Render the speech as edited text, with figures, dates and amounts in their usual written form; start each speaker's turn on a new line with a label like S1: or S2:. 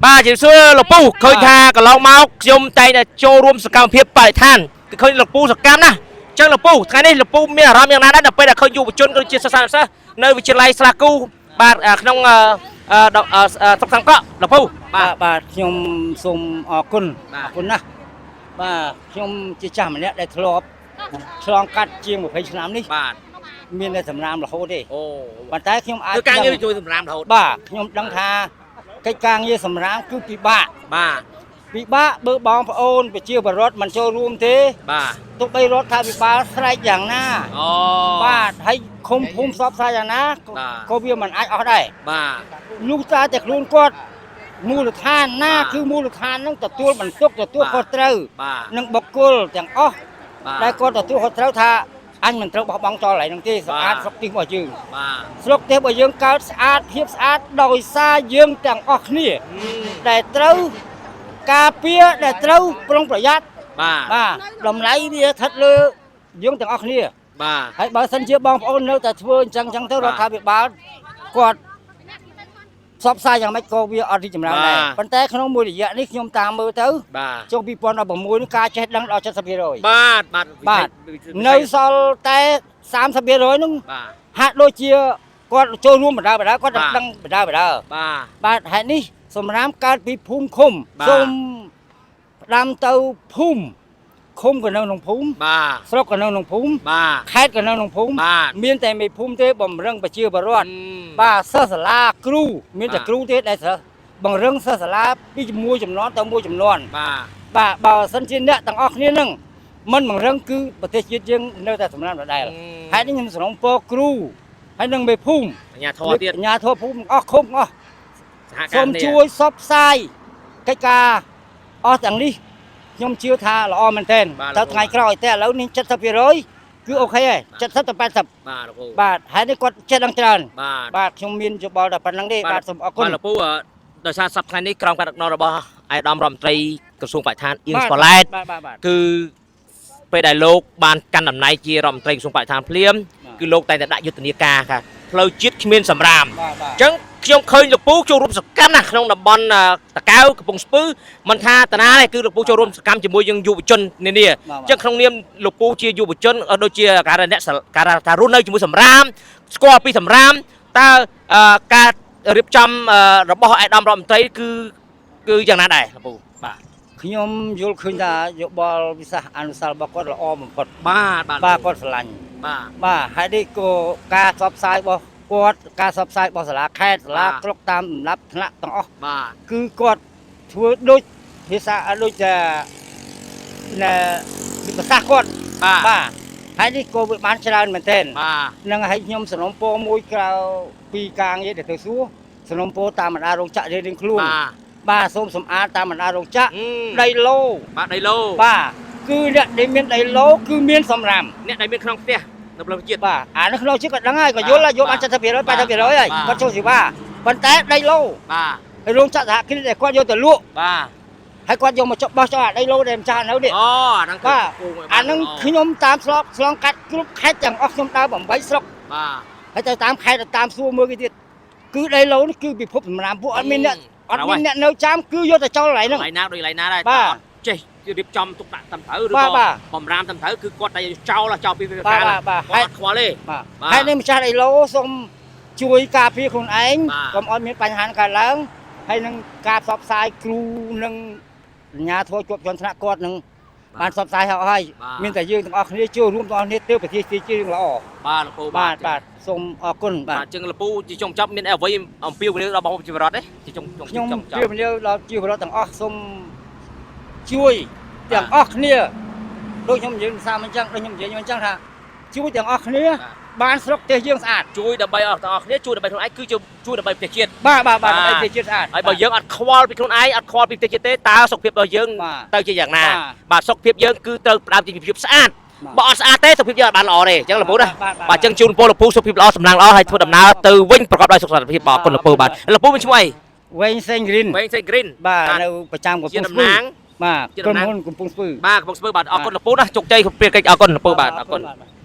S1: បាទជំរាបសួរលោកពូឃើញថាកន្លងមកខ្ញុំតែងតែចូលរួមសកម្មភាពបរិស្ថានគឺឃើញលោកពូសកម្មណាស់អញ្ចឹងលោកពូថ្ងៃនេះលោកពូមានអារម្មណ៍យ៉ាងណាដែរដល់ពេលដែលឃើញយុវជនក៏ដូចជាសិស្សានុសិស្សនៅវិទ្យាល័យស្លាគូបាទក្នុងស្រុកសង្កក់លោកពូ
S2: បាទបាទខ្ញុំសូមអរគុណ
S1: បាទ
S2: អរគុណណាស់បាទខ្ញុំជាចាស់ម្នាក់ដែលធ្លាប់ឆ្លងកាត់ជាង20ឆ្នាំនេះ
S1: បាទ
S2: មានតែសម្រាមរហូតទេ
S1: អូ
S2: ប៉ុន្តែខ្ញុំអាច
S1: គឺការងារ
S2: ដឹង
S1: ជួយសម្រាមរហូត
S2: បាទខ្ញុំដឹងថាកិច្ចការងារសម្រាមគឺពិបាក
S1: បាទ
S2: ពិបាកបើបងប្អូនប្រជាពលរដ្ឋមិនចូលរួមទេ
S1: បាទ
S2: ទោះបីរដ្ឋាភិបាលស្រែកយ៉ាងណា
S1: អូ
S2: បាទហើយឃុំភូមិផ្សព្វផ្សាយយ៉ាងណាក៏
S1: បាទ
S2: ក៏វាមិនអាចអស់ដែរ
S1: បាទ
S2: លុះត្រាតែខ្លួនគាត់មូលដ្ឋានណា
S1: បាទ
S2: គឺមូលដ្ឋានហ្នឹងទទួលបន្ទុកទទួល
S1: បាទ
S2: ខុសត្រូវ
S1: បាទ
S2: និងបុគ្គលទាំងអស់
S1: បាទ
S2: ដែលគាត់ទទួលខុសត្រូវថាអញមិនត្រូវបោះបង់ចោលកន្លែងហ្នឹងទេស្អាត
S1: បាទ
S2: ស្រុកទេសរបស់យើង
S1: បាទ
S2: ស្រុកទេសរបស់យើងកើតស្អាតភាពស្អាតដោយសារយើងទាំងអស់គ្នាដែលត្រូវការពារដែលត្រូវប្រុងប្រយ័ត្ន
S1: បាទ
S2: បាទតម្លៃវាស្ថិតលើយើងទាំងអស់គ្នា
S1: បាទ
S2: ហើយបើសិនជាបងប្អូននៅតែធ្វើអញ្ចឹងអញ្ចឹងទៅ
S1: បាទ
S2: រដ្ឋាភិបាលគាត់ផ្សព្វផ្សាយយ៉ាងម៉េចក៏វាអត់រីកចម្រើនដែរ
S1: បាទ
S2: ប៉ុន្តែក្នុងមួយរយៈនេះខ្ញុំតាមមើលទៅ
S1: បាទ
S2: ចុង2016នេះការចេះដឹងដល់70%
S1: បាទបាទ
S2: បាទនៅសល់តែ30%ហ្នឹង
S1: បាទ
S2: ហាក់ដូចជាគាត់ចូលរួមបណ្ដើបណ្ដើគាត់
S1: បាទ
S2: ដឹងបណ្ដើបណ្ដើ
S1: បាទ
S2: បាទហេតុនេះសម្រាមកើតពីភូមិឃុំ
S1: បាទ
S2: សូមផ្ដាំទៅភូមិឃុំក៏នៅក្នុងភូមិ
S1: បាទ
S2: ស្រុកក៏នៅក្នុងភូមិ
S1: បាទ
S2: ខេត្តក៏នៅក្នុងភូមិ
S1: បាទ
S2: មានតែមេភូមិទេបំរឹងប្រជាពលរដ្ឋ
S1: អឺ
S2: បាទសិស្សសាលាគ្រូមានតែ
S1: បាទ
S2: គ្រូទេដែលសិស្សបង្រឹងសិស្សសាលាពីមួយចំនួនទៅមួយចំនួន
S1: បាទ
S2: បាទបើសិនជាអ្នកទាំងអស់គ្នានឹងមិនបង្រឹងគឺប្រទេសជាតិយើងនៅតែសម្រាមដដែលហេតុនេះខ្ញុំសំណូមពរគ្រូហើយនិងមេភូមិ
S1: អាញាធរទៀត
S2: អាជ្ញាធរភូមិអស់ឃុំអស់
S1: សហការ
S2: សូម
S1: គ្នា
S2: ជួយសបផ្សាយកិច្ចការអស់ទាំងនេះខ្ញុំជឿថាល្អមែនទែនទៅថ្ងៃក្រោយតែឥឡូវនេះ70%គឺអូខេហើយ70ទៅ80
S1: បាទលោកពូ
S2: បាទហើយនេះគាត់ចេះដឹងច្រើន
S1: បាទ
S2: បាទខ្ញុំមានយោបល់តែប៉ុណ្្នឹងទេបាទសូមអរគុណ
S1: បាទលោកពូដោយសារសប្តាហ៍នេះក្រោមការដឹកនាំរបស់ឯកឧត្តមរដ្ឋមន្ត្រីក្រសួងបរិស្ថានអៀង
S2: បាទ
S1: ស្ប៉ូឡែត
S2: បាទបាទបាទ
S1: គឺពេលដែលលោកបានកាន់តំណែងជារដ្ឋមន្ត្រីក្រសួងបរិស្ថានភ្លាម
S2: បាទ
S1: គឺលោកតែងតែដាក់យុទ្ធនាការค่ะផ្លូវជាតិគ្មានសម្រាម
S2: បាទបាទ
S1: អញ្ចឹងខ្ញុំឃើញលោកពូចូលរួមសកម្មណាស់ក្នុងតំបន់តាកែវកំពង់ស្ពឺមិនថាតាណាទេគឺលោកពូចូលរួមសកម្មជាមួយយើងយុវជននានា
S2: បាទ
S1: អញ្ចឹងក្នុងនាមលោកពូជាយុវជនដូចជាការអ្នកការថារស់នៅជាមួយសម្រាមស្គាល់ពីសម្រាមតើការរៀបចំរបស់ឯកឧត្តមរដ្ឋមន្ត្រីគឺយ៉ាងណាដែរលោកពូបាទ
S2: ខ្ញុំយល់ឃើញថាយោបល់វិសាសអនុសាសន៍របស់គាត់ល្អបំផុត
S1: បាទបាទ
S2: បាទគាត់ស្រឡាញ់
S1: បាទ
S2: បាទហើយនេះក៏ការផ្សព្វផ្សាយរបស់គាត់ការផ្សព្វផ្សាយរបស់សាលាខេត្តសាលា
S1: បាទ
S2: ស្រុកតាមលំដាប់ថ្នាក់ទាំងអស់
S1: បាទ
S2: គឺគាត់ធ្វើដូចភាសាដូចតែណែវិសាសគាត់
S1: បាទ
S2: បាទហើយនេះក៏វាបានច្រើនមែនទែន
S1: បាទ
S2: នឹងឲ្យខ្ញុំសំណូមពរមួយក្រៅពីការងារដែលទៅសួរសំណូមពរតាមបណ្ដារោងចក្ររៀងៗខ្លួន
S1: បាទ
S2: បាទសូមសម្អាតតាមបណ្ដារោងចក្រ
S1: អឺ
S2: ដីឡូ
S1: បាទដីឡូ
S2: បាទគឺអ្នកដែលមានដីឡូគឺមានសម្រាម
S1: អ្នកដែលមានក្នុងផ្ទះនៅផ្លូវជាតិ
S2: បាទអានេះក្នុងជាតិក៏ដឹងហើយក៏យល់ហើយយល់បាន70% 80%ហើយ
S1: បាទ
S2: គាត់ចូលសេវាប៉ុន្តែដីឡូ
S1: បាទ
S2: ហើយរោងចក្រសហគ្រាសដែលគាត់យកទៅលក់
S1: បាទ
S2: ហើយគាត់យកមកចុះបោះចោលអាដីឡូដែលម្ចាស់នៅនេះ
S1: អូអាហ្នឹងគឺ
S2: បាទ
S1: ពូ
S2: អាហ្នឹងខ្ញុំតាមឆ្លងឆ្លងកាត់គ្រប់ខេត្តទាំងអស់ខ្ញុំដើរ8ស្រុក
S1: បាទ
S2: ហើយទៅតាមខេត្តទៅតាមសួរមើលគេទៀតគឺដីឡូនេះគឺពិភពសម្រាមពួកអត់មានអ្នកអត់មានអ្នកនៅចាំគឺយកទៅចោលកន្លែងហ្នឹង
S1: កន្លែងណាដូចកន្លែងណាដែរ
S2: បាទ
S1: អត់ចេះរៀបចំទុកដាក់តាមត្រូវឬក៏
S2: បាទបាទ
S1: បំរាមតាមត្រូវគឺគាត់តែចោលចោលពីវា
S2: បាទ
S1: ការ
S2: បាទបាទ
S1: គាត់អត់ខ្វល់ទេ
S2: បាទ
S1: បាទ
S2: ហើយនេះម្ចាស់ដីឡូសូមជួយការពារខ្លួនឯង
S1: បាទ
S2: កុំឲ្យមានបញ្ហាកើតឡើងហើយនឹងការផ្សព្វផ្សាយគ្រូនិងអាជ្ញាធរជាប់ជាន់ថ្នាក់គាត់នឹងបានផ្សព្វផ្សាយហើយហើយ
S1: បាទ
S2: មានតែយើងទាំងអស់គ្នាចូលរួមទាំងអស់គ្នាទើបប្រទេសជាតិយើងល្អ
S1: បាទលោកពូ
S2: បាទបាទសូមអរគុណ
S1: បាទ
S2: បាទ
S1: អញ្ចឹងលោកពូជាចុងចប់មានអ្វីអំពាវនាវដល់បងប្អូនប្រជាពលរដ្ឋទេជាចុងចុង
S2: ខ្ញុំ
S1: ចុងចប់
S2: ជម្រាបលាដល់ជីវរដ្ឋទាំងអស់សូមជួយទាំងអស់គ្នាដូចខ្ញុំនិយាយសាមអញ្ចឹងដូចខ្ញុំនិយាយអញ្ចឹងថាជួយទាំងអស់គ្នា
S1: បាទ
S2: បានស្រុកទេសយើងស្អាត
S1: ជួយដើម្បីអស់ទាំងអស់គ្នាជួយដើម្បីខ្លួនឯងគឺជាជួយដើម្បីប្រទេសជាតិ
S2: បាទបាទបាទ
S1: បាទ
S2: ដើម្បីប្រទេសជាតិស្អាត
S1: ហើយបើយើងអត់ខ្វល់ពីខ្លួនឯងអត់ខ្វល់ពីប្រទេសជាតិទេតើសុខភាពរបស់យើង
S2: បាទ
S1: ទៅជាយ៉ាងណា
S2: បាទ
S1: បាទសុខភាពយើងគឺត្រូវផ្ដើមពីភាពស្អាត
S2: បាទ
S1: បើអត់ស្អាតទេសុខភាពយើងអត់បានល្អទេអញ្ចឹងលោកពូណា
S2: បាទ
S1: បាទអញ្ចឹងជូនពរលោកពូសុខភាពល្អសំណាងល្អហើយធ្វើដំណើរទៅវិញប្រកបដោយសុខសន្តិភាពបាទអរគុណលោកពូបាទលោកពូមានឈ្មោះអី
S2: វែងសេងគ្រីន
S1: វែងសេងគ្រីន
S2: បាទនៅប្រចាំកំ
S1: ជា
S2: ពង់ស្ពឺ
S1: តំណាង
S2: បាទ
S1: ជាតំណាង
S2: ក្រុមហ៊ុនកំពង់ស្ពឺ
S1: បាទកំពុងស្ពឺបាទអរគុណលោកពូណាជោគជ័យក្នុងភារកិច្ចអរគុណលោកពូបាទអរគុណ
S2: បាទ